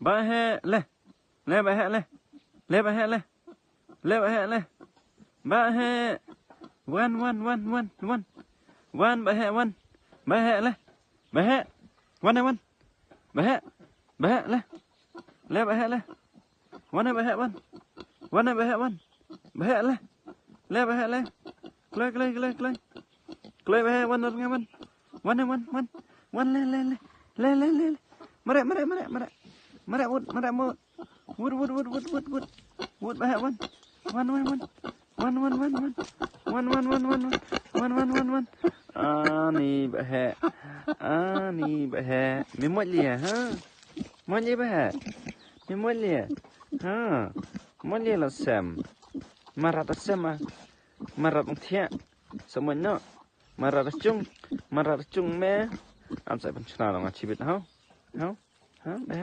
ບະແຮະ ແລ ແລ ບະແຮະ ແລ ແລ ບະແຮະ ແລ ແລ ບະແຮະ ແລ ບະແຮະ ວັນ ວັນ ວັນ ວັນ ວັນ ວັນ ບະແຮະ ວັນ ບະແຮະ ແລ ບະແຮະ ວັນ ວັນ ບະແຮະ ບະແຮະ ແລ ແລ ບະແຮະ ແລ ວັນ ບະແຮະ ວັນ ວັນ ບະແຮະ ວັນ ບະແຮະ ແລ ແລ ບະແຮະ ແລ ເລີຍ ເລີຍ ເລີຍ ເລີຍ ເລີຍ ບະແຮະ ວັນ ວັນ ວັນ ວັນ ວັນ ວັນ ແລ ແລ ແລ ມາແລະ ມາແລະ ມາແລະ ມາແລະ ມາແລະ ວຸດ ມາແລະ ມຸດ ວຸດ ວຸດ ວຸດ ວຸດ ວຸດ ແບະ ວັນ ວັນ ວັນ ວັນ ວັນ ວັນ ວັນ ວັນ ວັນ ວັນ ວັນ ວັນ ວັນ ອານີບະແຮະ ອານີບະແຮະ ມີມົດເລຍ ຮະ ມົດເລຍບະແຮະ ມີມົດເລຍ ຮະ ມົດເລຍລະແຊມ ມາຣັດລະແຊມ ມາ ມາຣັດບັງເທຍ ສະໝົດເນາະ ມາຣັດລະຈຸງ ມາຣັດລະຈຸງແມ່ ອາມໃສ່ພັນຊະນາລອງອາຊີວິດເຮົາ ເຮົາ ຮະ ແບະ